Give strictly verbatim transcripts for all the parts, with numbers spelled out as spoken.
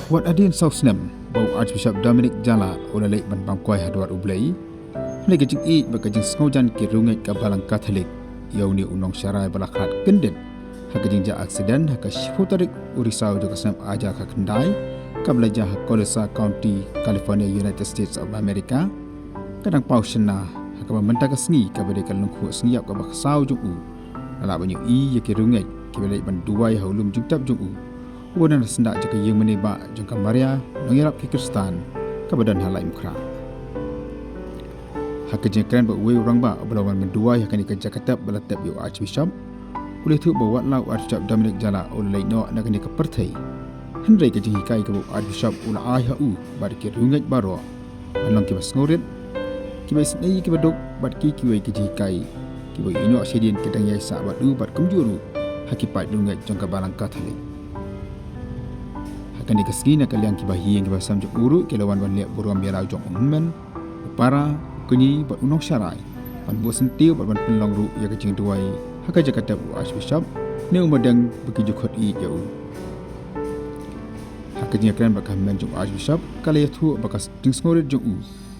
Wat hadien saw snem ba u Archbishop Dominic Jala u la leit ban bam kwai ha dwar U Blei, hynrei ka jingïeit bad ka jingsngewjan ki riewngeit ka Balang Katholik ïa une u nongsharai ba la khlad kyndit ha ka jingjia aksiden ha ka shiphew tarik u Risaw jong ka snem ar hajar khyndai, kaba la jia ha Colusa County, California, United States of America, ka dang paw shynna ha kaba mynta ka sngi, kaba dei ka lyngkhuh sngi ïap kaba khatsaw jong u, la lah ban ïohi ïa ki riewngeit kiba leit ban duwai ha u lum jingtep jong u, uba don ha syndah jong ka ïing mane bah jong ka Maria Nongïarap ki Khristan, kaba don ha Laitumkhrah. Ha ka jingkren bad uwei u rangbah uba la wan ban duwai ha kane ka jaka tep ba la tep ïa u Archbishop, u la ïathuh ba wat la u Archbishop Dominic Jala u la leit noh na kane ka pyrthei, hynrei ka jinghikai kaba u Archbishop u la ai ha u bad ki riewngeit baroh ban long kiba sngewrit, kiba isynei ïa kiba duk, bad ki kiwei ki jinghikai kiba ïehnoh shadien ki dang ïaisah bad u bad kumjuh ruh ha ki paid riewngeit jong ka Balang Katholik. Ha kane ka sngi, na ka liang ki bahaïing ki bahasem jong u ruh ki la wan ban leh burom ïa la u jong u hynmen, u para, u kñi bad u nongsharai, ban buh syntiew bad ban pynlong ruh ïa ka jingduwai ha ka jaka tep u Archbishop, ne u madeng ba ki ju khot ïeit ïa u. Ha ka jingkren bad ka hynmen jong u Archbishop, ka la ïathuh ba ka jingsngewrit jong u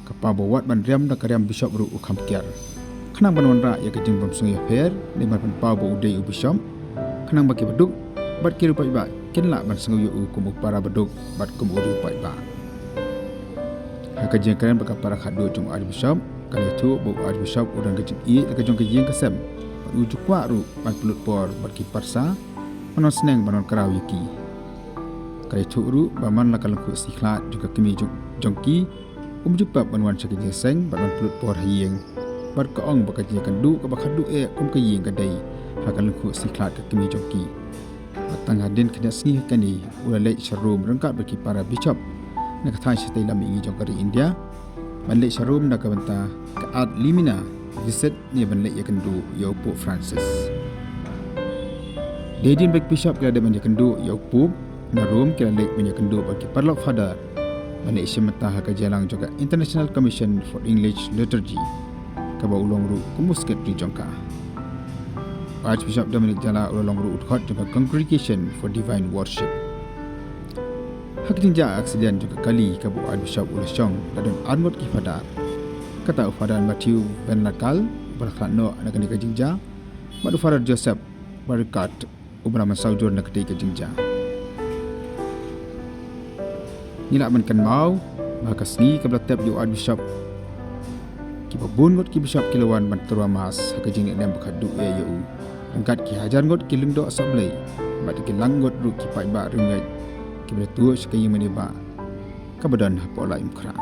ka paw ba wat ban riam da ka riam bishop ruh u kham kiar, khnang ban wanrah ïa ka jingbymsngew ïapher ne ban pynpaw ba u dei u bishop, khnang ba kiba duk bad ki riew paidbah kin lah ban sngew ïa u kum u para baduk bad kum u riew paidbah. Ha ka jingkren bad ka para khadduh jong u Archbishop, ka la ïathuh ba u Archbishop u don ka jingïeit la ka jong ka ïing ka sem, bad u ju kwah ruh ban pynlut por bad ki parsa, ban wan sneng ban wan kraw ïa ki. Ka la ïathuh ruh ba man la ka lyngkhuh sngi khlad jong ka kmie jong, jong ki, um ju pep ban wan sha ka jingïaseng bad ban pynlut por ha ïing, bad ka ong ba ka jingïakynduh kaba khadduh eh kum ka ïing ka dei ha ka lyngkhuh sngi khlad ka kmie jong ki. Bad tang hadien khyndiat sngi ha kane, u la leit sha Rome ryngkat bad ki para bishop na ka thaiñ shatei lam mihngi jong ka ri India, ban leit sha Rome na ka bynta ka ad limina visit, ne ban leit ïakynduh ïa u Pope Francis. Dei hadien ba ki bishop ki la dep ban ïakynduh ïa u Pope na Rome, ki la leit ban ïakynduh bad ki paralok Father ban leit shim bynta ha ka jingïalang jong ka International Commission for English Liturgy, kaba u long ruh kum u secretary jong ka. Archbishop Dominic Jala u la long ruh u dkhot jong ka Congregation for Divine Worship. Ha ka jingjia aksiden jong ka kali kaba u Archbishop u la shong, la don ar ngut ki Father. Kata u Father Matthew Van Lakal uba la khlad noh na kane ka jingjia, bad u Father Joseph Barikat uba la mynsaw jur na katei ka jingjia. Ngi lah ban kynmaw ba ha ka sngi kaba la tep ïa u Archbishop, kiba bun ngut ki bishop ki la wan ban tyrwa Mass ha ka jingïalam ba khadduh eh ïa u, ryngkat ki hajar ngut ki lyngdoh sah Blei, bad ki lang ngut ruh ki paidbah riewngeit kiba la tuh sha ka ïing mane bah kaba don hapoh Laitumkhrah.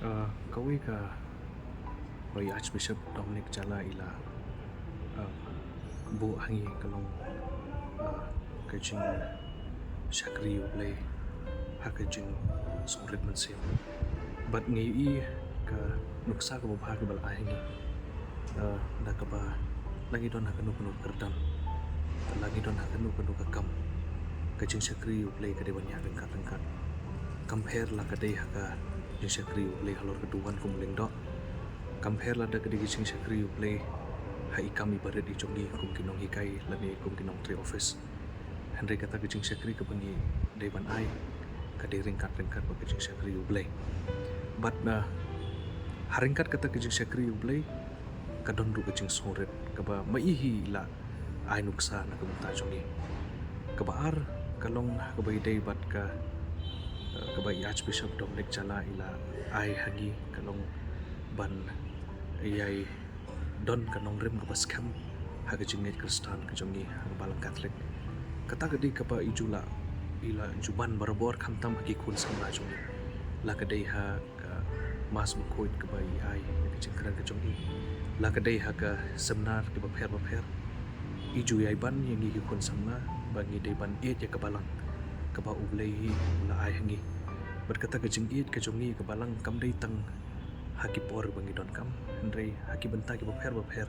Ah, kawei ka ba i Archbishop Dominic Jala i la, ah, buh ha ngi ka long, ah, ka jingshakri U Blei ha ka jingsngewrit mynsiem. Bad ngi i ka nuksa kaba bha kaba la ai ha ngi, ah, da kaba la ngi don ha kano kano ka kyrdan, la ngi don ha kano kano ka kam, ka jingshakri U Blei ka dei ban ïaid ryngkat ryngkat. Kam pher la ka dei ha ka jingshakri U Blei halor ka duwan kum u lyngdoh, kam pher la da ka dei ka jingshakri U Blei ha i kam i barit i jong ngi kum ki nonghikai lane kum ki nongtrei office. Hynrei kata ka jingshakri kaba ngi dei ban ai ka dei ryngkat ryngkat bad ka jingshakri U Blei. Bad na ha ryngkat kata ka jingshakri U Blei ka don ruh ka jingsngewrit kaba ma i hi i la ai nuksa na ka bynta jong ngi. Kaba ar ka long ha kaba i dei bad ka, eh, kaba i Archbishop Dominic Jala i la ai ha ngi ka long ban ïai don ka nongrim kaba skhem ha ka jingngeit Khristan ka jong ngi ha ka Balang Katholik. Kata ka dei kaba i ju la, i la ju ban barabor khamtam ha ki khun samla jong ngi. La ka dei ha ka Mass Bakhuid kaba i ai ïa ka jingkren ka jong i, la ka dei ha ka seminar kiba pher ba pher, i ju ïai ban ïa ngi ki khun samla ba ngi dei ban ïeit ïa ka Balang kaba U Blei hi u la ai ha ngi. Bad kata ka jingïeit ka jong ngi ïa ka Balang kam dei tang ha ki por ba ngi donkam, hynrei ha ki bynta kiba pher ba pher.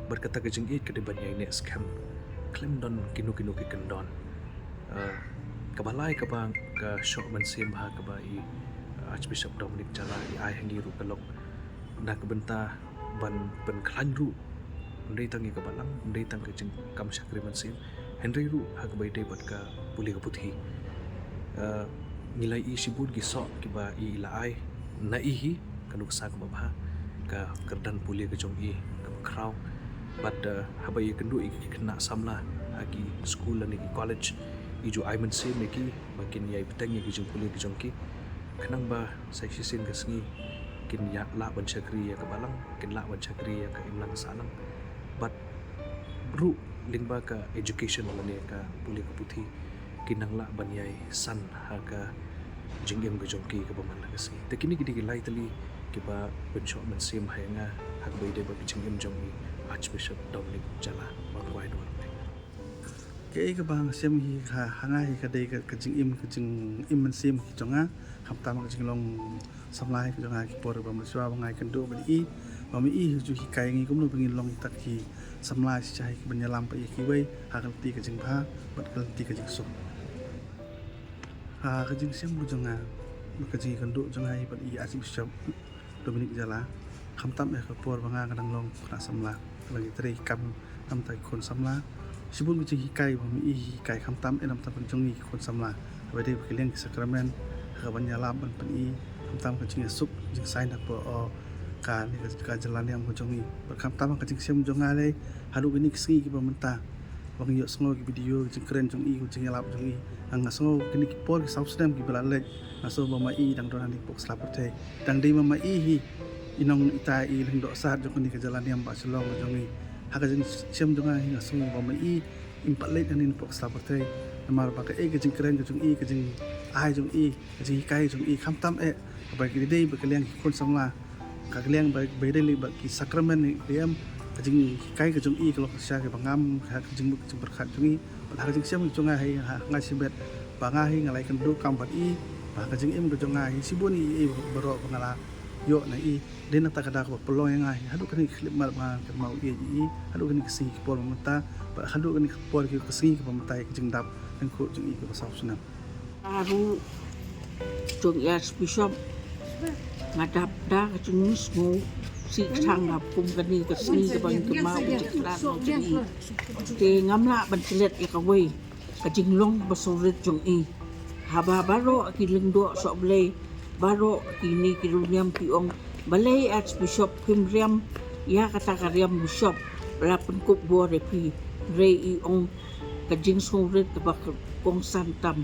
Bad kata ka jingïeit ka dei ban ïai neh skhem khlem don kino kino ki kyndon. Ah, kaba lai kaba ka shoh mynsiem ha kaba i, ah, Archbishop Dominic Jala i ai ha ngi ruh ka long na ka bynta ban pynkhlaiñ ruh, ym dei tang ïa ka Balang, ym dei tang ka jingkam shakri mynsiem, hynrei ruh ha kaba i dei bad ka pule ka puthi. Ah, ngi la i shibun ki soh kiba i la ai na i hi, ka nuksa kaba bha, ka kyrdan pule ka jong i kaba khraw. Bad, ah, haba i kynduh i ki khynnah samla ha ki skul lane ki college, i ju ai mynsiem ïa ki ba kin ïai bteng ïa ki jingpule ki jong ki, khnang ba sa shisien ka sngi kin ïa lah ban shakri ïa ka Balang, kin lah ban shakri ïa ka imlang sahlang. Bad ruh lyngba ka education lane ka pule ka puthi, kin nang lah ban ïai san ha ka jingim ka jong ki kaba man la ka sngi. Te kine ki dei ki lai tylli kiba pynshoh mynsiem ha ïa nga ha kaba i dei bad ka jingim jong i Archbishop Dominic Jala. Ba kwai dwar. Kaei kaba nga shem hi ha, ha nga hi ka dei ka, ka jingim, ka jingim mynsiem hi jong nga. Khamtam ka jinglong samla hi ka jong nga, ki por ba mynshuwa ba nga ïakynduh bad i, ba ma i hi ju hikai ngi kumno ba ngin long kita ki samla shisha hi, ki ban ïalam pat ïa kiwei ha ka lynti ka jingbha bad ka lynti ka jingsuk. Ha ka jingshem ka jong nga, ka jingïakynduh jong nga hi bad i Archbishop Dominic Jala. Khamtam eh ka por ba nga nga dang long khynnah samla, ba ngi trei kam na bynta ki khun samla. Shibun ki jinghikai ba ma i hi hikai, khamtam eh na bynta jong ngi ki khun samla. Haba dei ba ki liang ki sakramen, ha ka ban ïalap ban pyni, khamtam ka jingïasuk jingsaiñ hapoh, oh, kane ka, ka jylla niam ka jong ngi. Bad khamtam ka jingshem jong nga lei haduh kine ki sngi kiba mynta. Ba nga ïohsngew ki video, ki jingkren jong i, ki jingïalap jong i. Nga sngew kine ki por ki saw snem kiba la leit, nga sngew ba ma i dang don hangne hapoh ka sla pyrthei. Dang dei ma ma i hi i nongïatai, i lyngdoh sat jong kane ka jylla niam ba shlong jong i. Ha ka jingshem jong nga hi nga sngew ba ma i im pat leit hangne hapoh ka sla pyrthei. Namar ba kaei ka jingkren ka jong i, ka jingai jong i, ka jinghikai jong i, khamtam eh ba ki dei ba ki liang ki khun samla, ka liang ba, ba dei lei ba ki sakramen ne em, ka jinghikai ka jong i ka long shisha kiba ngam, ka jingmut ka jingpyrkhat jong i. Bad ha ka jingshem jong nga hi, ha nga shibit ba nga hi nga la ïakynduh kam bad i, ba ha ka jingim ka jong nga hi shibun i, i baroh ba nga la ïoh na i, dei na kata kaba pynlong ïa nga hi haduh kane ka khyllipmat ba nga kynmaw ïa i, haduh kane ka sngi ka por ba mynta, bad haduh kane ka por ka sngi kaba mynta ïa ka jingdap lyngkhuh jong i kaba saw snem. Nga ruh jong i Archbishop, nga dap da ka jingmut sngewsih tang ha kum kane ka sngi kaba ngi kynmaw ka jingkhlad jong i. Te ngam lah ban klet ïa kawei ka jinglong ba sngewrit jong i. Haba baroh ki lyngdoh sohblei, baroh kine ki riewniam ki ong Balei Archbishop phim riam ïa kata ka riam bishop ba la pynkup bor ïa phi? Hynrei i ong ka jingsngewrit kaba kongsan tam.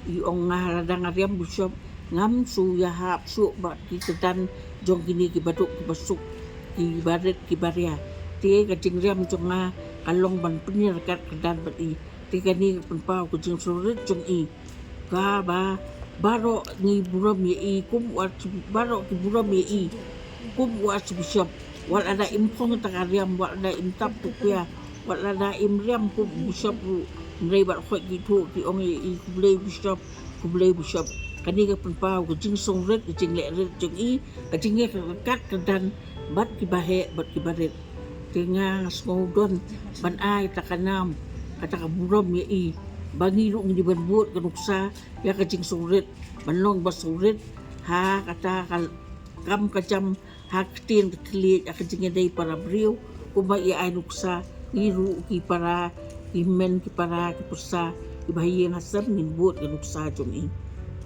I ong nga lada nga riam bishop ngam shu ïahap shuh bad ki kyrdan jong kine ki baduk ki basuk ki barit ki baria. Te ka jingriam jong nga ka long ban pynïaryngkat kyrdan bad i. Te kane ka pynpaw ka jingsngewrit jong i. Kaba baroh ngi burom ïa i kum wat baroh ki burom ïa i kum wat bishop. Wat lada im phong ta ka riam, wat lada im tap tu pia, wat lada im riam kum bishop ruh. Hynrei bad khoit ki thuh ki ong ïa i khublei bishop, khublei bishop. Kane ka pynpaw ka jingsngewrit ka jingleh rit jong i, ka jingïaryngkat kyrdan bad ki baheh bad ki barit. Te nga nga sngew don ban ai ta ka nam kata ka burom ïa i ba ngi ruh ngi dei ban bud ka nuksa ïa ka jingsngewrit ban long ba sngewrit ha kata ka kam ka jam ha ka ktien ka thylliej ha ka jingïadei para briew. Kumba i ai nuksa ngi ruh ki para ki hynmen ki para ki pyrsa kiba ha ïing ha sem ngin bud ka nuksa jong i.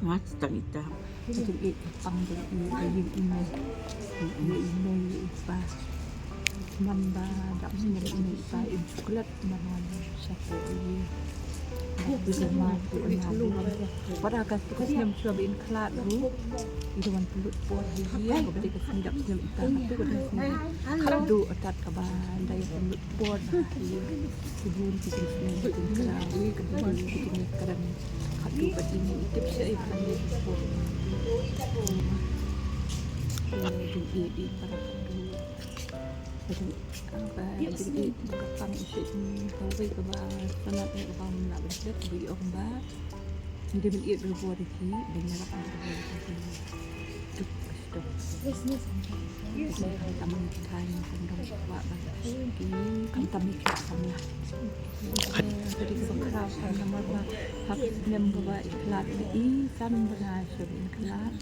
Nga tang ita. Ka jingïeit ka pang jong i ha ïing i mei. Ïa i mei ïa i pa. Mamba dap snem i mei i pa im chocolate mamba sha ko i. Ïa i ma tu na burom. Para ka tu ka snem shuwa ba in khlad ruh i da wan pynlut por ha ïing. Ba dei ka sngi dap snem i ta ka tu ka dei sngi. Khadduh atat kaba da ïa pynlut por ha ïing. Ki bun ki jingsneng ki jingkyrmen ki bun ki jingkyrmen. Khadduh ba i mei i tip sha i pynlut por. Ïa i i para khadduh. Ba dei ba dei ba ka pang i sha i kawei kaba sanad ïa kaba mla ba dei ba i ong ba. Ngi dei ban ïeit bor ïa ki, ban ïarap bor ïa ki. Duk, duk. Khamtam ïa ki kha ïa ki khamtam ïa ki kha samla. Ka dei kaba khraw namar ba ha ka snem kaba i khlad ïa i, san bnai shuwa ba i khlad.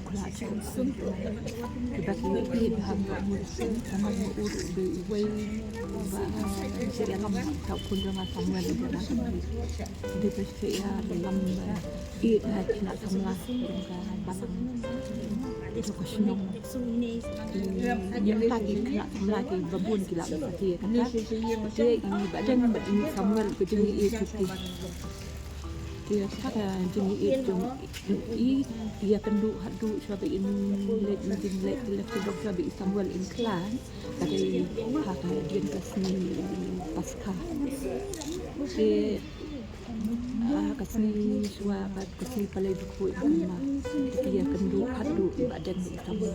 Khlad shuwa ba i khlad. Kiba ki ïeit ha ka mut shuwa namar ba u ruh u dei uwei uba ïalam ha u khun jong nga Samuel. Dei ba shu ïalam ba ïeit ha ki khynnah samla jong ka balang jong ka shnong. Ïa kata ki khynnah samla kiba bun ki lah ban satia kata. Te i Bahdeng bad i Samuel ka jingïeit jong ki. Te kata ka jingïeit jong i ïakynduh haduh shuwa ba in leit, in leit, in leit sha dok shuwa ba i Samuel in khlad. Ka dei ha ka dien ka sngi Paskha. Te Ah, ka sngi shuwa bad ka sngi Palei Bakhuid kumba ki ïakynduh haduh i Bahdeng i Samuel.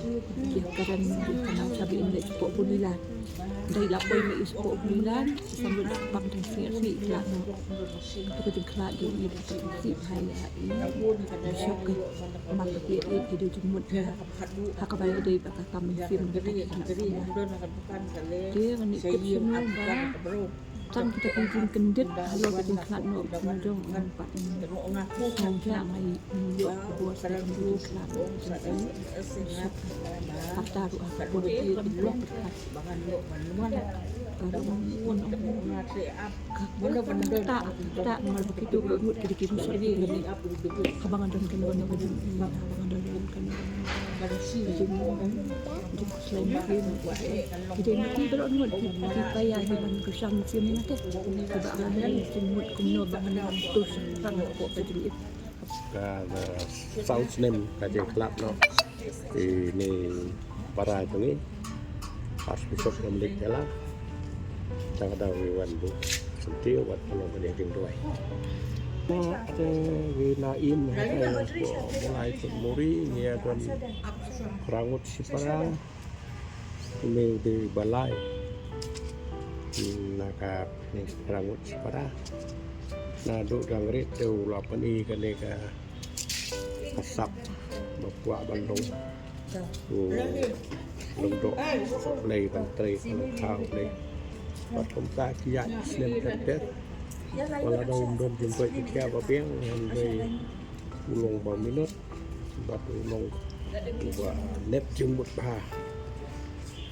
Ki ïakren ki kynmaw sha ba in leit shapoh Bulilan. Dei la poi ma i shapoh Bulilan, i Samuel i pang tang sngi ar sngi i khlad noh. Kato ka jingkhlad jong i da ka sih bha ïa i. Bishop ka man ba ki ïeit ki dei jingmut ha kaba ïadei bad ka kam mynsiem na ka bynta ki khynnah samla. Te ngan ïathuh shuh ba Tang kita ki jingkyndit halor ka jingkhlad noh ka jong u pat. Sngewbha ngi ïoh bor sa ka jingkhlad noh ka jong u. Kata ruh ha ka bor ki block ka. Ka ruh ka ta ta mar ba kito ki ngut ki dei ki ruh sha ki. Haba nga don kane ka jingkhlad. Ki dei ki baroh ngut ki, ki paya ki ban kyrshan mynsiem ïa nga te. Kiba nga dei ki ngut kumno ba ngan nang tur shaphrang hapoh ka jingïeit. Ka, uh, saw snem ka jingkhlad noh ine i para jong ngi Archbishop Dominic Dela. Tang da ngi wan buh syntiew bad pynlong kane ka jingduwai. Te ngi la im ha ka ïing Blai St Mary, ngi ïa don phra ngut shipara. Une u dei u ba lai na ka phra ngut shipara. Naduh dang rit te u la pyni kane ka, ka sap ba kwah ban long u lyngdoh U Blei ban trei ka lyngkha U Blei. Bad kumta ki ïaid snem ter ter. Wat la dang ym don jingkoit jingkhiah ba biang, hynrei u long ba minot bad u long uba nep jingmut bha.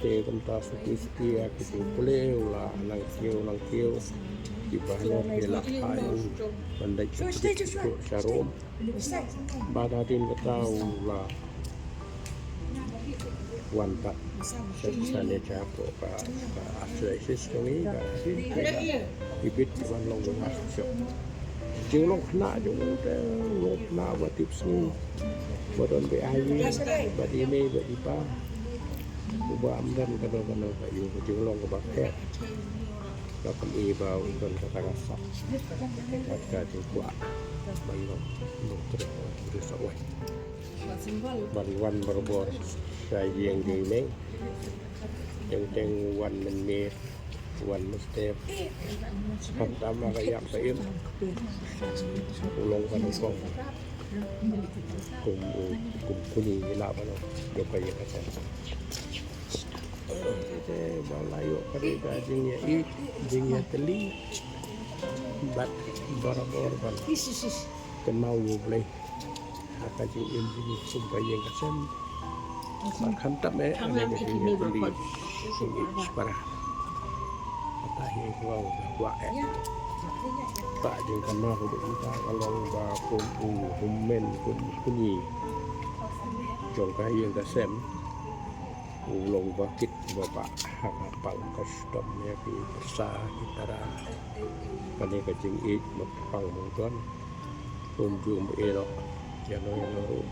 Te kumta suki suki ïa ki pule u la nang kiew nang kiew. Kiba noh ki la phai ban leit sha Rom. Bad hadien kata u la Wan pat sha sha ne sha hapoh ka ka archdiocese jong ngi, ka archdiocese ka i bit ban long jong archbishop. Jinglong khynnah jong u te long khynnah ba tipsngi, ba don ba ai, ba i mei ba i pa, uba ym don kano kano ka ïing, ka jinglong kaba pher. Ka kam i ba u don kata ka sap, kata ka jingkwah ban long nongtrei, nongtrei sawai. Ban wan barabor sha ïing jong i mei. Teng teng wan mynmiet, wan mynstep. Khamtam ha ka ïap ka im, u long ka nyngkong. Kum u, kum kuni i lah ban long jong ka ïing ka sem. Te ba la ïoh ka dei ka jingïaid, jingïatylli bad barabor ban kynmaw ïa U Blei ha ka jingim jong ngi kum ka ïing ka sem. Bad khamtam eh ha ka jingïatylli jong ngi shipara. Kata hi ka kwah eh. Ka jingkynmaw ka dei ka long ba kum u hynmen kum kuni jong ka ïing ka sem. U long ba kit ba ba ha ka pang ka sdom ïa ki pyrsa ki tara. Kane ka jingïeit ba pang ba u don. Um ju um ïeh noh ïa no ïa no ruh.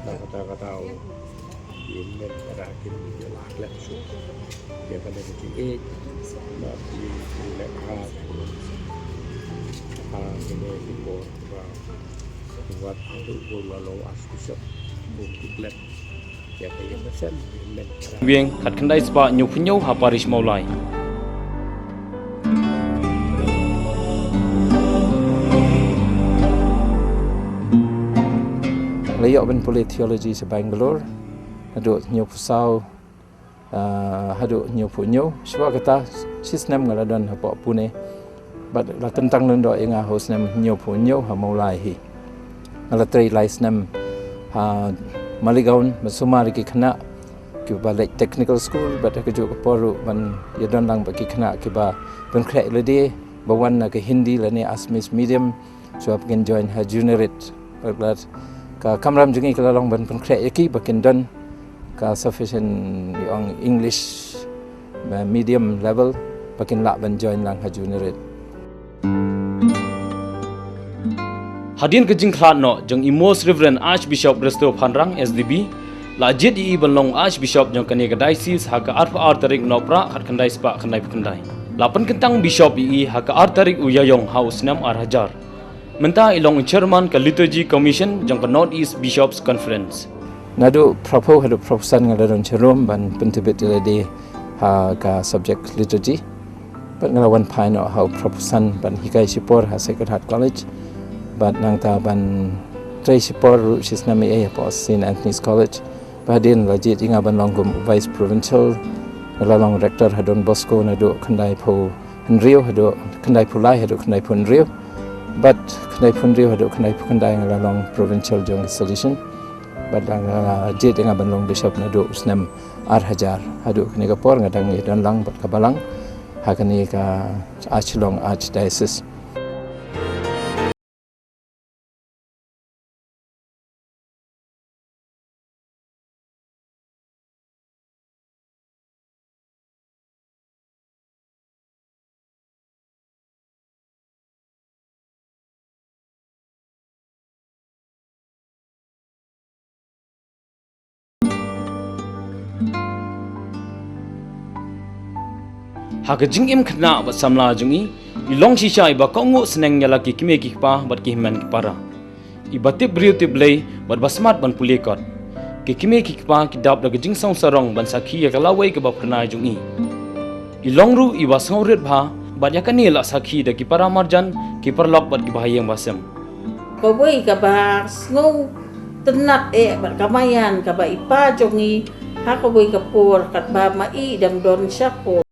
Na kata kata u hynmen tara kin ïa la klet shuh ïa kane ka jingïeit. Ba ki leh ha ha kine ki por ba wat haduh ba u la long Archbishop u klet. Weng khatkhyndai spah hynñiewphew hynñiew ha parish Mawlai. La ïoh ban pule theology sha Bangalore haduh hynñiewphew saw, ah, haduh hynñiewphew hynñiew. Shuwa kata shi snem nga la don hapoh Pune. Bad la kyntang lyngdoh ïa nga ha u snem hynñiewphew hynñiew ha Mawlai hi. Nga la trei lai snem ha Maligaon, ban sumar ïa ki khynnah kiba leit technical school, bad ha kajuh ka por ruh ban ïadon lang bad ki khynnah kiba pynkhreh lade ba wan na ka Hindi lane Assamese medium, shuwa ba kin join ha Junior Eight. Bad ka kamram jong ngi ka la long ban pynkhreh ïa ki ba kin don ka sufficient, ïa ong, English, uh, medium level, ba kin lah ban join lang ha Junior Eight. Hadien ka jingkhlad noh jong i Most Reverend Archbishop Risto Phanrang S D B, la jied ïa i ban long Archbishop jong kane ka diocese ha ka arphew ar tarik Nohprah khatkhyndai spah khyndaiphew khyndai. La pynkyntang Bishop ïa i ha ka ar tarik u Ïaïong ha u snem ar hajar. Mynta i long i Chairman ka Liturgy Commission jong ka North East Bishops Conference. Naduh phraphew haduh phraphew san nga la don sharum ban pyntbit ïa lade ha ka subject liturgy. Bad nga la wan phai noh ha u phraphew san ban hikai shipor ha Sacred Heart College. Bad nangta ban trei shipor ruh shi snem ei ei hapoh Saint Anthony's College. Ba hadien la jied ïa nga ban long kum Vice Provincial, nga la long Rector ha Don Bosco naduh khyndaiphew hynriew haduh khyndaiphew lai haduh khyndaiphew hynriew. Bad khyndaiphew hynriew haduh khyndaiphew khyndai nga la long Provincial jong ka Salesian. Bad la nga jied ïa nga ban long Bishop naduh u snem ar hajar. Haduh kane ka por nga dang ïadon lang bad ka balang ha kane ka Archlong Archdiocese. Ha ka jingim khynnah bad samla jong i, i long shisha iba kohnguh sneng ïa la ki kmie ki kpa bad ki hynmen ki para. Iba tip briew tip Blei bad ba smat ban pule kot. Ki kmie ki kpa ki dap da ka jingsngew sarong ban sakhi ïa ka lawei kaba phyrnai jong i. I long ruh iba sngewrit bha bad ïa kane la sakhi da ki para marjan, ki paralok bad kiba ha ïing ba sem. Kawei kaba sngewtynnat eh bad ka maïan kaba i pa jong i ha kawei ka por katba ma i dang don shapoh.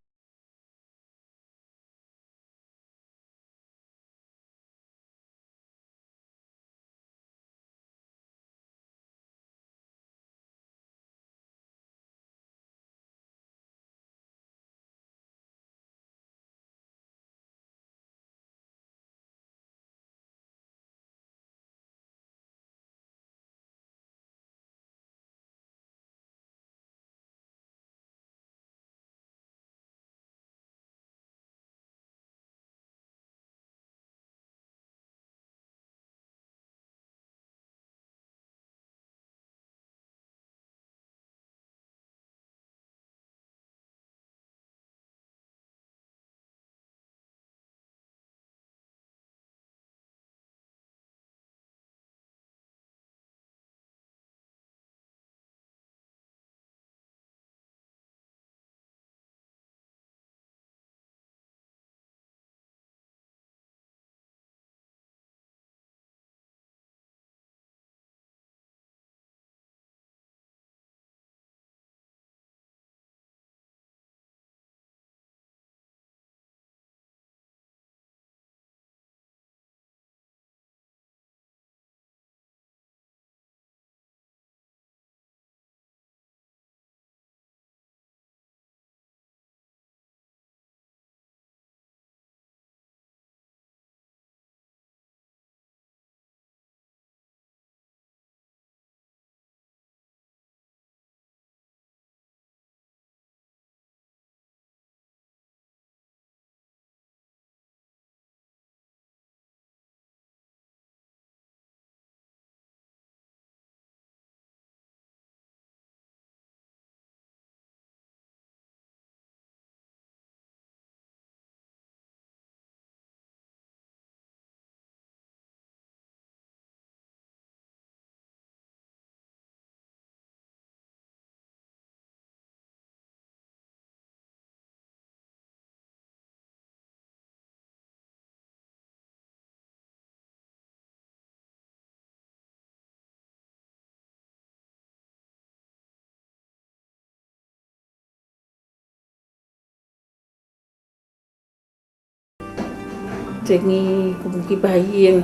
Te ngi kum ki ba ïing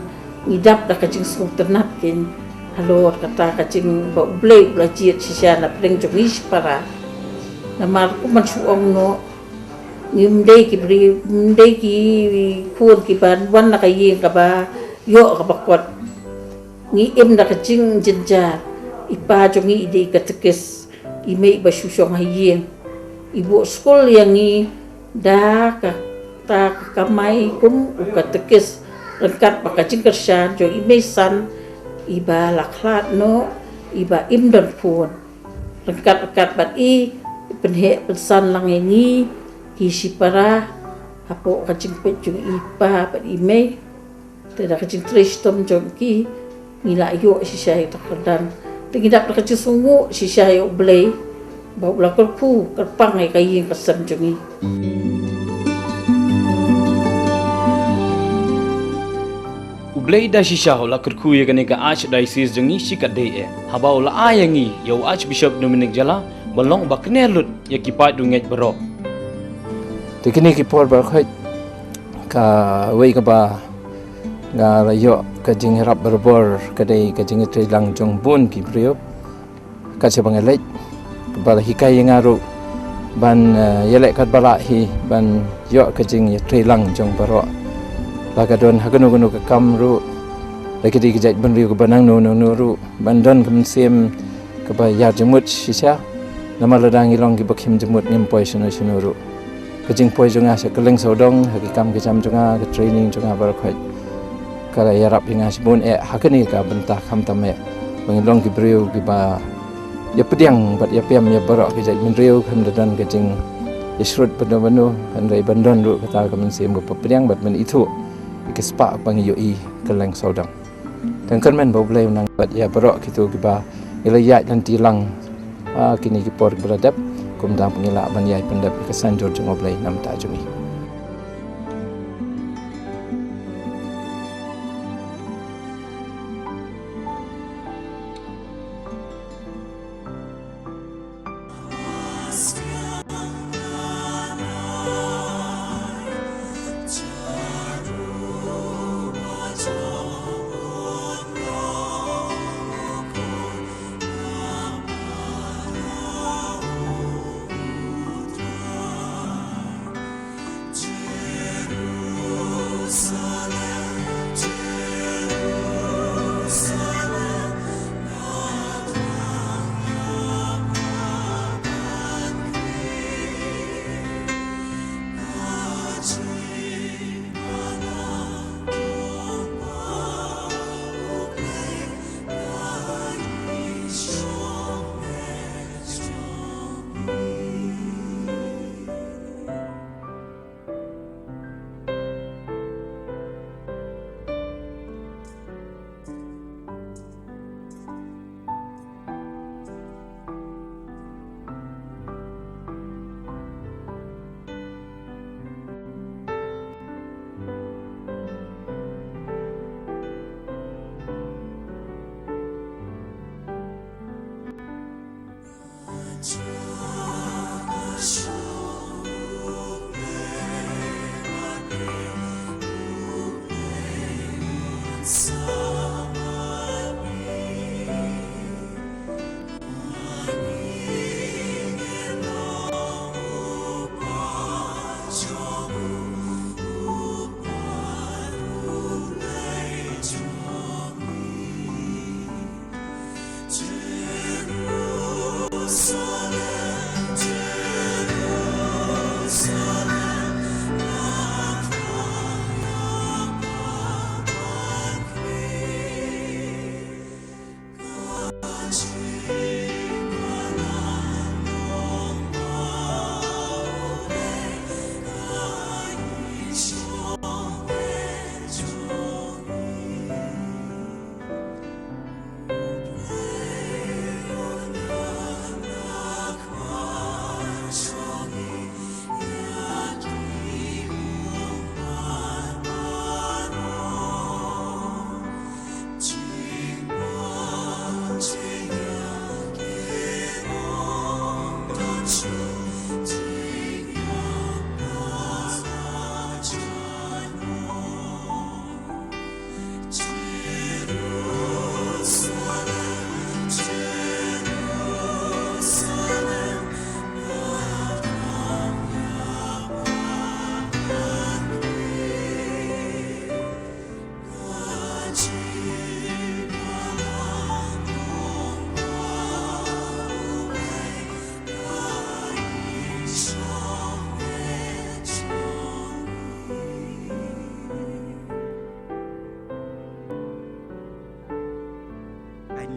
ngi dap da ka jingsngewtynnat kin halor kata ka jing ba U Blei u la jied shisha na pdeng jong ngi shipara. Namar kum ban shu ong noh, ngim dei ki briew, ngim dei ki khun ki ban wan na ka ïing kaba ïoh kaba kot. Ngi im da ka jingjynjar. I pa jong ngi i dei i katekist, i mei ba shu shong ha ïing. I buh skul ïa ngi da kata ka kamai kum u katekist. Ryngkat bad ka jingkyrshan jong i mei san, i ba la khlad noh, i ba im don phone. Ryngkat ryngkat bad i, i pynheh pynsan lang ïa ngi ki shipara hapoh ka jingpeit jong i pa bad i mei. Te da ka jingtrei shitom jong ki, ngi la ïoh shisha ïa ka kyrdan. Te ngi dap da ka jingsngewnguh shisha ïa U Blei ba u la kyrkhu kyrpang ïa ka ïing ka sem jong ngi. U Blei da shisha u la kyrkhu ïa kane ka Archdiocese jong ngi shi katdei eh, haba u la ai ïa ngi ïa u Archbishop Dominic Jala ba long ba kner lut ïa ki paid u ngeit baroh. Te kine ki por baroh, kawei kaba nga la ïoh ka jingïarap barabor ka dei ka jingïatreilang jong bun ki briew. Kat shaba nga leit, kaba la hikai ïa nga ruh ban, eh, ïaleh katba lah hi ban ïoh ka jingïatreilang jong baroh. La ka don ha kano kano ka kam ruh, la ka dei ka jaitbynriew kaba nangno nangno ruh, ban don ka mynsiem kaba ïar jingmut shisha. Namar lada ngi long kiba khlem jingmut ngim poi shano shano ruh. Ka jingpoi jong nga sha kylleng sawdong ha ki kam ki jam jong nga, ka training jong nga baroh, ka la ïarap ïa nga shibun eh ha kane ka bynta, khamtam eh ba ngin long ki briew kiba ïapdiang bad ïapiam ïa baroh ki jaitbynriew, khlem da don ka jingïashrut bad bad, hynrei ban don ruh kata ka mynsiem kaba pdiang bad ban ithuh ïa ki spah ba ngi ïohi kylleng sawdong. Te nga kyrmen ba U Blei un nang bad ïa baroh kito kiba ngi la ïaid lynti lang ha kine ki por kiba la dep, kumta ba ngi lah ban ïai pyndep ïa ka saiñdur jong U Blei na bynta jong ngi.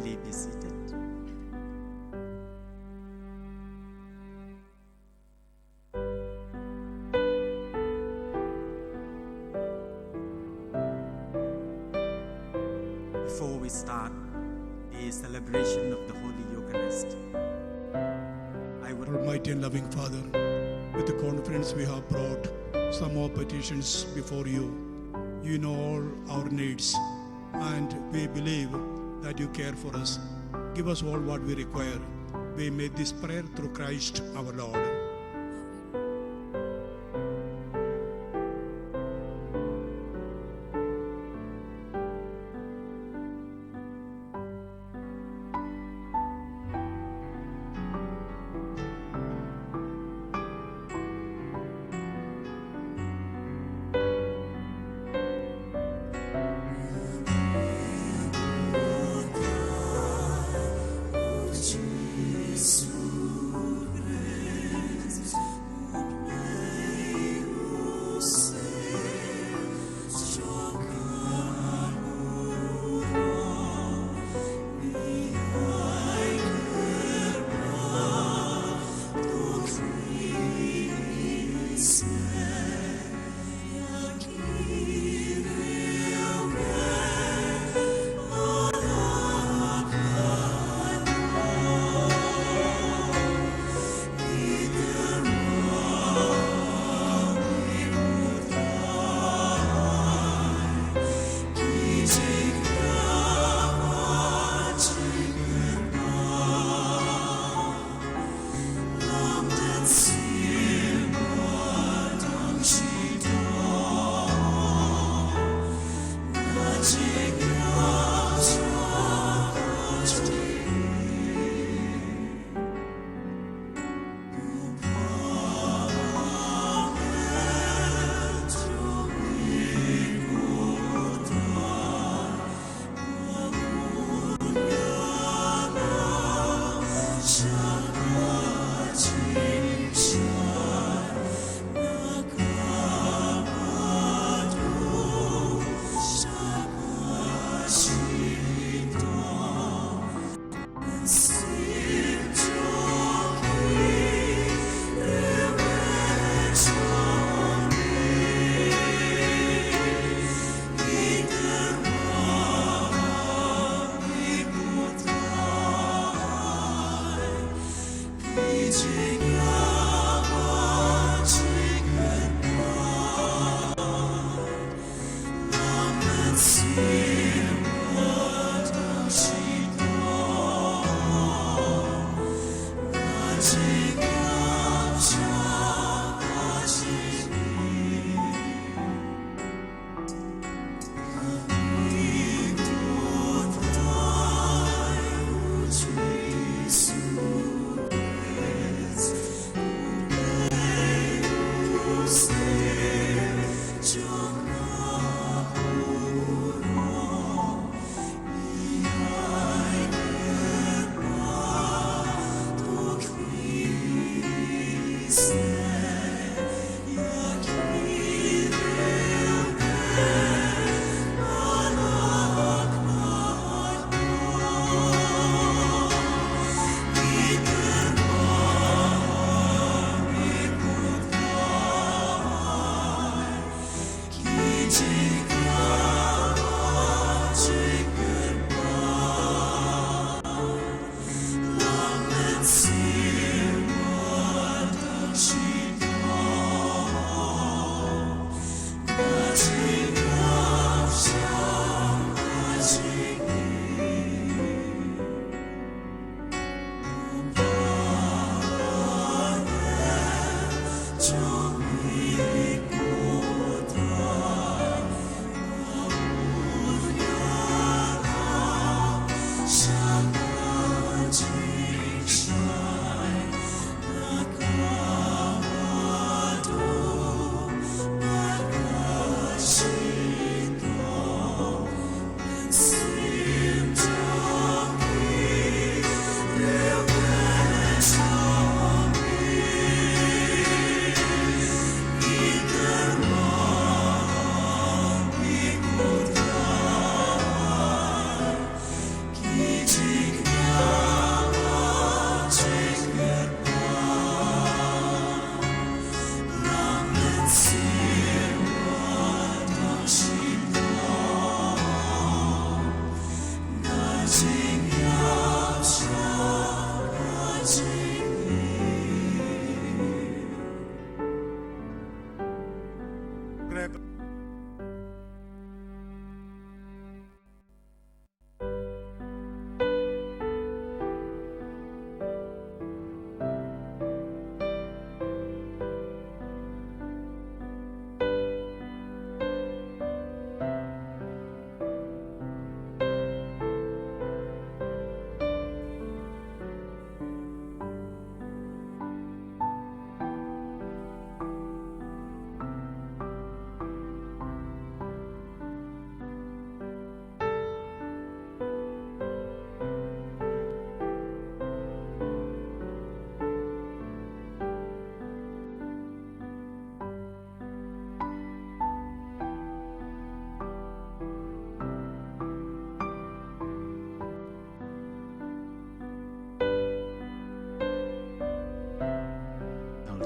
Kindly be seated. Before we start the celebration of the Holy Eucharist, I would Almighty and loving Father, with the confidence we have brought some more petitions before you. You know all our needs, and we believe that you care for us. Give us all what we require. We make this prayer through Christ our Lord.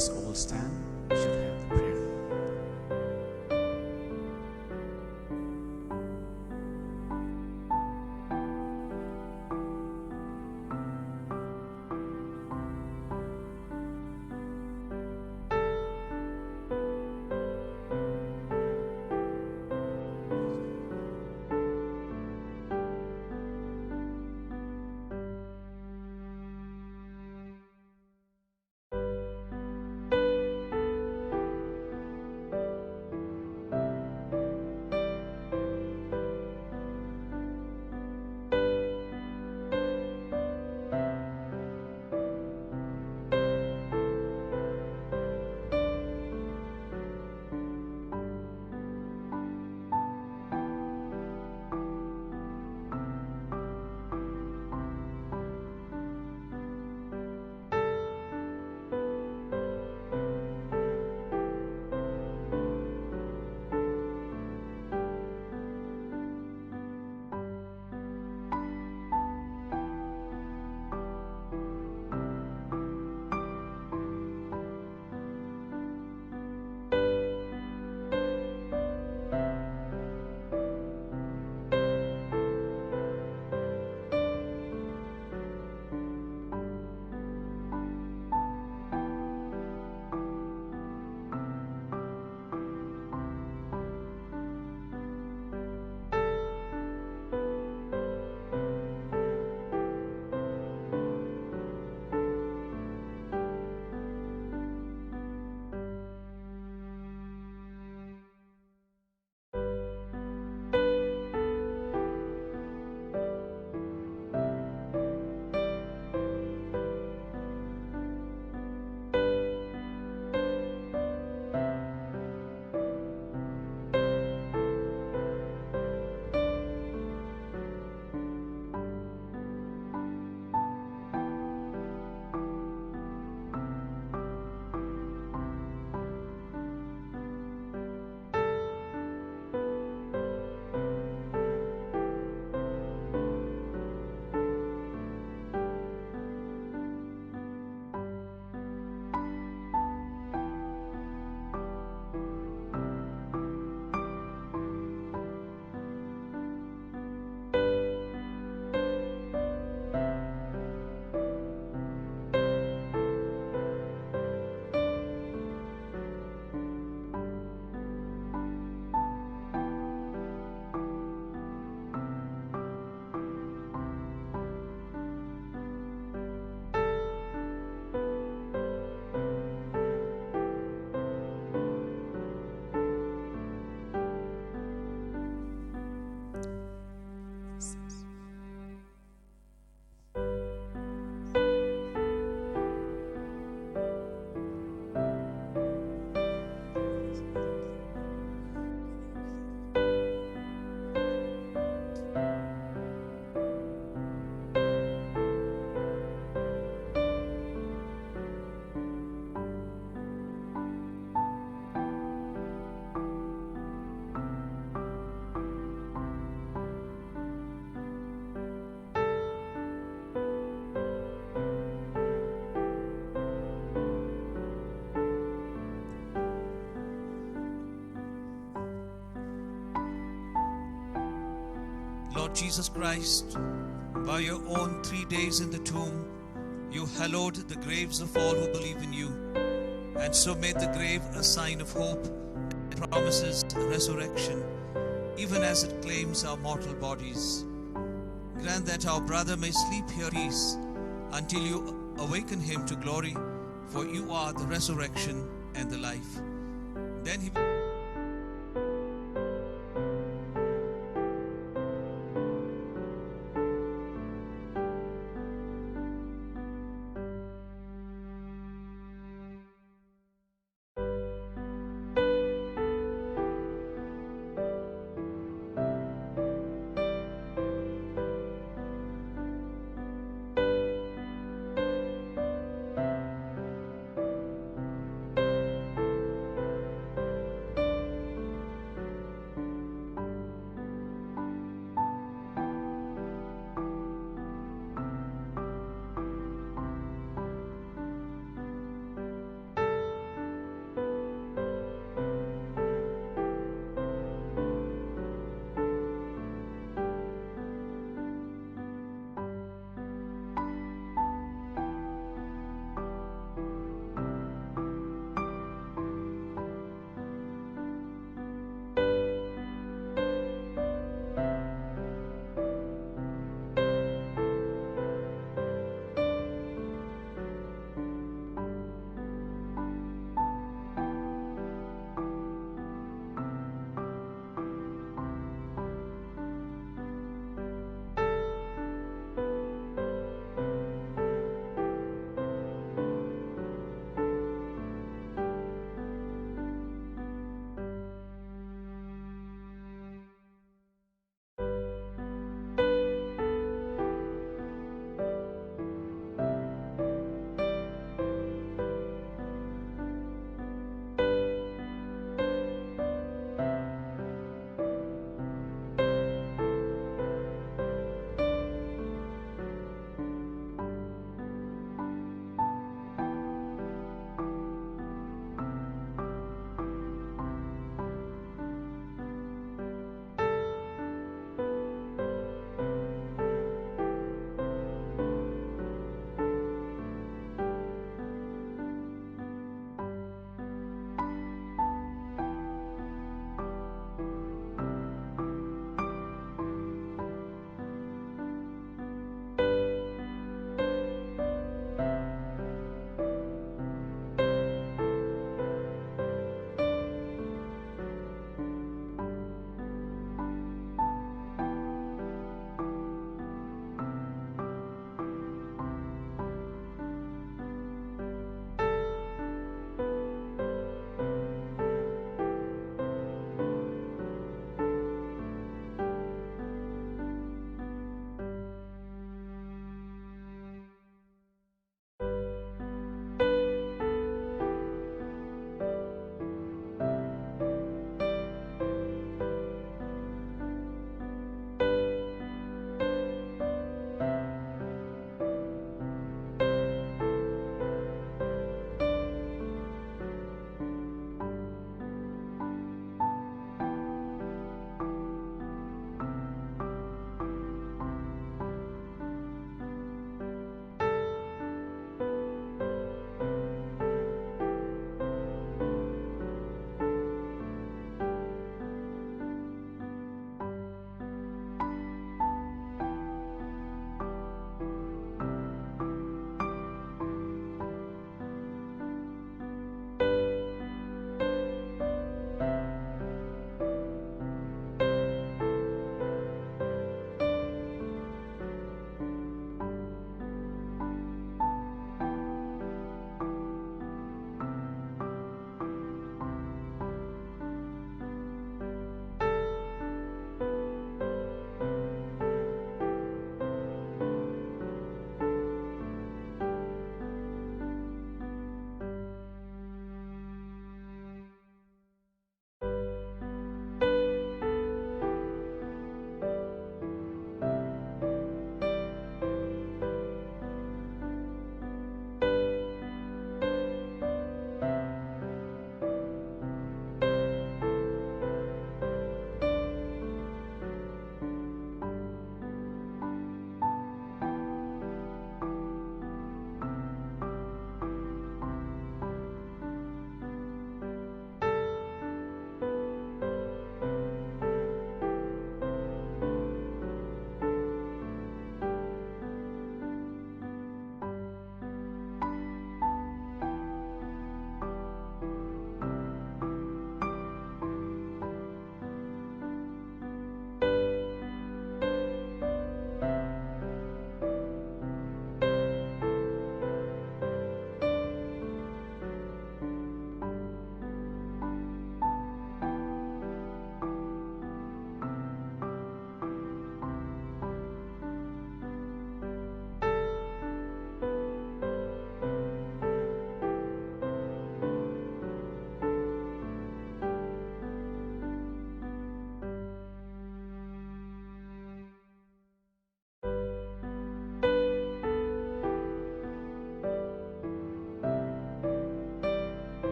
Let's all stand. We should have the prayer. Lord Jesus Christ, by your own three days in the tomb, you hallowed the graves of all who believe in you, and so made the grave a sign of hope that promises resurrection, even as it claims our mortal bodies. Grant that our brother may sleep here in peace until you awaken him to glory, for you are the resurrection and the life. Then he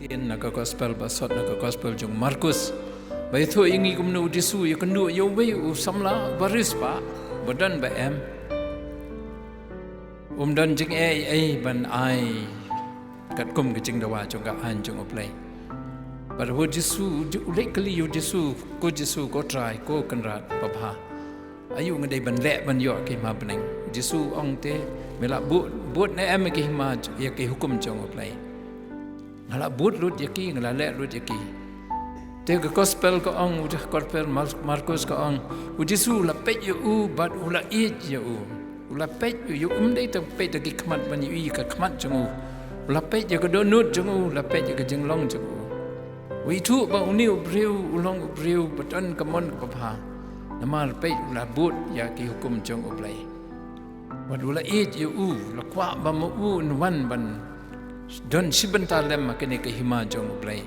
Na ka gospel ba sot, na ka gospel jong Markus, ba ïathuh ïa ngi kumno u Jisu ïakynduh ïa uwei u samla ba riewspah, ba don ba em. Um don jingeh ei ei ban ai katkum ka jingdawa jong ka aiñ jong U Blei. Bad u Jisu, u leit kylli ïa u Jisu, ko Jisu, ko Trai, ko Kynrad babha. Aïu nga dei ban leh ban ïoh ki hima bneng? U Jisu u ong, te me la bud, bud ne em ki hima, ïa ki hukum jong U Blei? Nga la bud lut ïa ki, nga la leh lut ïa ki. Te ka gospel ka ong, u gospel Mar-, Markus ka ong, u Jisu u la peit ïa u bad u la ïeit ïa u. U la peit ïa u, ïa u, um dei tang peit da ki khmat ban ïohi ka khmat jong u. U la peit ïa ka dohnud jong u, u la peit ïa ka jinglong jong u. U ithuh ba une u briew u long u briew ba don ka mon kaba bha. Namar peit, u la bud ïa ki hukum jong U Blei. Bad u la ïeit ïa u, u la kwah ba ma u un wan ban don shi bynta lem ha kane ka hima jong U Blei.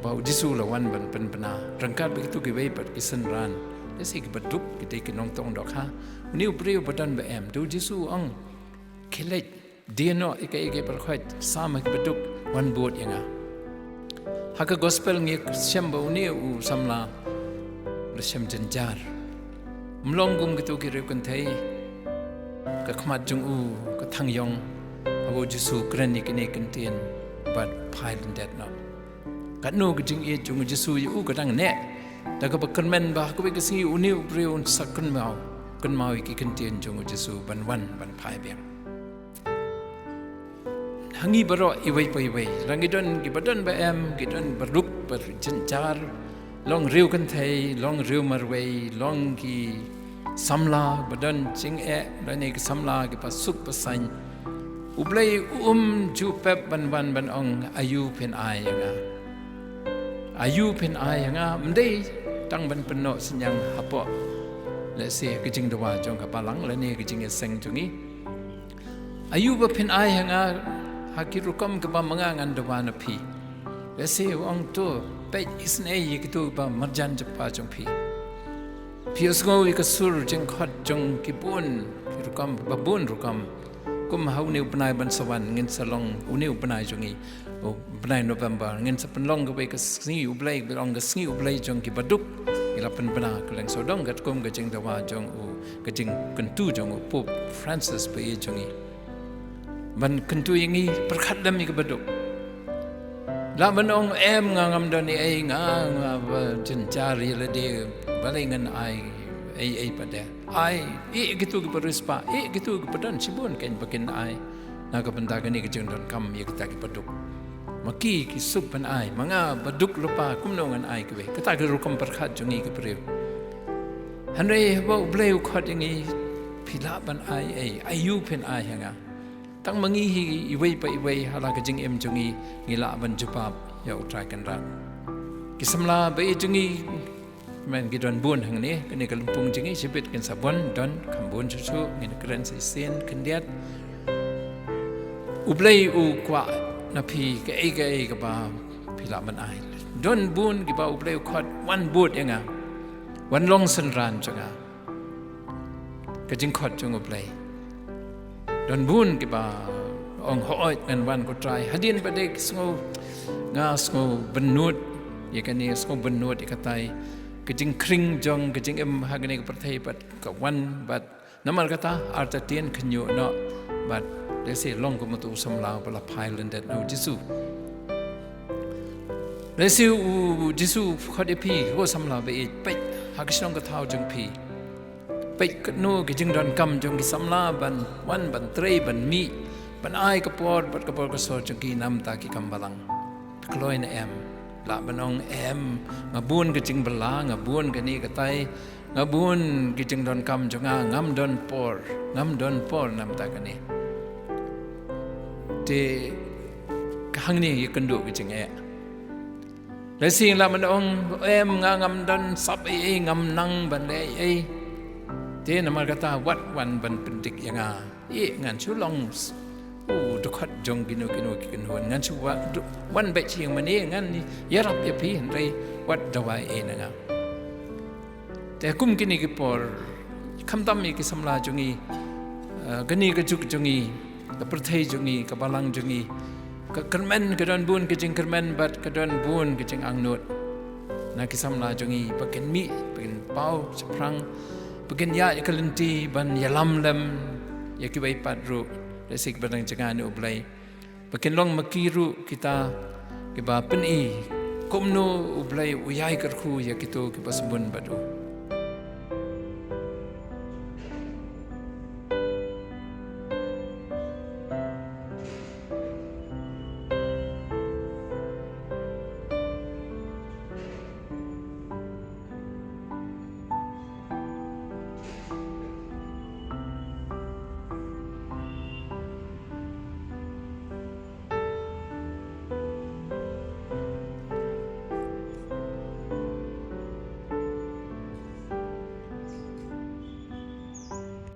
Ba u Jisu u la wan ban pynbna ryngkat bad kito kiwei pat ki synran. Lehse kiba duk, ki dei ki nongtong dohkha. Une u briew ba don ba em, te u Jisu u ong, khie leit, die noh ïa kaei kaei baroh, sam ha kiba duk, wan bud ïa nga. Ha ka gospel ngi shem ba une u samla u la shem jynjar. Um long kum kito ki riew kynthei, ka khmat jong u ka thang ïong haba u Jisu u kren ïa kine ki ktien bad phai lyndet noh. Katno ka jingïeit jong u Jisu ïa u ka dang neh, da kaba kyrmen ba ha kawei ka sngi une u briew un sa kynmaw, kynmaw ïa ki ktien jong u Jisu ban wan ban phai biang. Ha ngi baroh iwei pa iwei, la ngi don kiba don ba em, ki don ba duk, ba jynjar, long riew kynthei, long riew marwei, long ki samla ba don jingeh, lane ki samla kiba suk ba saiñ, U Blei um ju pep ban wan ban ong, aïu phin ai ïa nga? Aïu phin ai ïa nga? Ym dei tang ban pynnoh synñiang hapoh, lehse, ka jingdawa jong ka balang lane ka jingïaseng jong ngi. Aïu ba phin ai ha nga? Ha ki rukom kiba ma nga ngan dawa na phi. Lehse u ong, to peit, isynei ïa kito ba marjan japa jong phi. Phi ïohsngew ïa ka sur jingkhot jong ki bun ki rukom, ba bun rukom. Kum ha une u bnai ban sa wan ngin sa long, une u bnai jong ngi, u bnai November, ngin sa pynlong kawei ka sngi U Blei, ba long ka sngi U Blei jong kiba duk. Ngi la pynbna kylleng sawdong katkum ka jingdawa jong u, ka jingkyntu jong u Pope Francis ba ïeit jong ngi, ban kyntu ïa ngi pyrkhat lem ïa kiba duk. Lah ban ong, em, nga ngam don ei ei, nga, nga ba jynjar ïa lade, balei ngan ai ei ei pat de? Ai, ïeh ïa kito kiba riewspah, ïeh ïa kito kiba don shibun kein ba kin ai na ka bynta kane ka jingdonkam ïa kita kiba duk. Ma ki ki suk ban ai, ma nga ba duk lypa, kumno ngan ai kiwei? Kata ka rukom pyrkhat jong ngi ki briew. Hynrei haba U Blei u khot ïa ngi, phi lah ban ai ei? Aïu phin ai ha nga? Tang ma ngi hi iwei pa iwei ha la ka jingim jong ngi, ngi lah ban jubab ïa U Trai Kynrad. Ki samla ba ïeit jong ngi, men ki don bun hangne, kane ka lympung jong ngi, shibit kin sa bun, don kham bun shuh shuh, ngin kren sa shisien khyndiat. U Blei u kwah na phi kaei kaei kaba phi lah ban ai. Don bun kiba U Blei u khot, wan bud ïa nga, wan long synran jong nga. Ka jingkhot jong U Blei. Don bun kiba ong, hooid ngan wan ko Trai. Hadien ba dei ki sngew, nga sngew bynnud ïa kane, sngew bynnud ïa katai. Ka jingkhring jong ka jingim ha kane ka pyrthei bad ka wan bad namar kata artatien khynñiuh noh bad lehse long kum uto u samla ba la phai lyndet na u Jisu. Lehse u Jisu u khot ïa phi, ko samla ba ïeit, peit ha ka shnong ka thaw jong phi. Peit katno ki jingdonkam jong ki samla ban wan, ban trei, ban mih, ban ai ka por bad ka bor ka sor jong ki namar ki kam balang. Kloi ne em? Lah ban ong, em, nga bun ka jingbylla, nga bun kane katai, nga bun ki jingdonkam jong nga, ngam don por, ngam don por namar kane. Te hangne ïakynduh ka jingeh. Lehse lah ban ong, em, nga ngam don sap ei ei, ngam nang ban leh ei ei. Te namar kata wat wan ban pyndik ïa nga. Ïeh, ngan shu long u dkhot jong kino kino ki kynhun, ngan shu wan beit sha ïing mane, ngan ïarap ïa phi, hynrei wat dawa ei ei na nga. Te kum kine ki por, khamtam ïa ki samla jong ngi, eh, kane ka juk jong ngi, ka pyrthei jong ngi, ka balang jong ngi, ka kyrmen ka don bun ka jingkyrmen bad ka don bun ka jingangnud na ki samla jong ngi, ba kin mih, ba kin paw shaphrang, ba kin ïaid ïa ka lynti ban ïalam lem ïa kiwei pat ruh, lehse kiba dang jngai na U Blei. Ba kin long ma ki ruh kita kiba pyni kumno U Blei u ïai kyrkhu ïa kito kiba sngewbha bad u.